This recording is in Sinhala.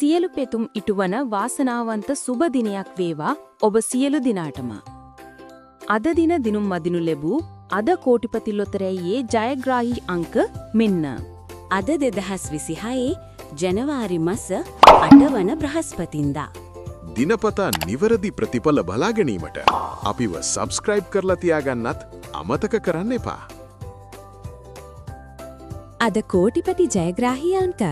සියලු පෙතුම් ඉටුවන වාසනාවන්ත සුබ දිනයක් වේවා ඔබ සියලු දිනාටම. අද දින දිනුම් මදිනු ලැබූ අද කෝටිපති ලොතරැයියේ ජයග්‍රාහී අංක මෙන්න. අද 2026 ජනවාරි මස 8 වන බ්‍රහස්පතින්දා. දිනපතා නිවැරදි ප්‍රතිඵල බලා ගැනීමට අපිව සබ්ස්ක්‍රයිබ් කරලා තියාගන්නත් අමතක කරන්න එපා. අද කෝටිපති ජයග්‍රාහී අංක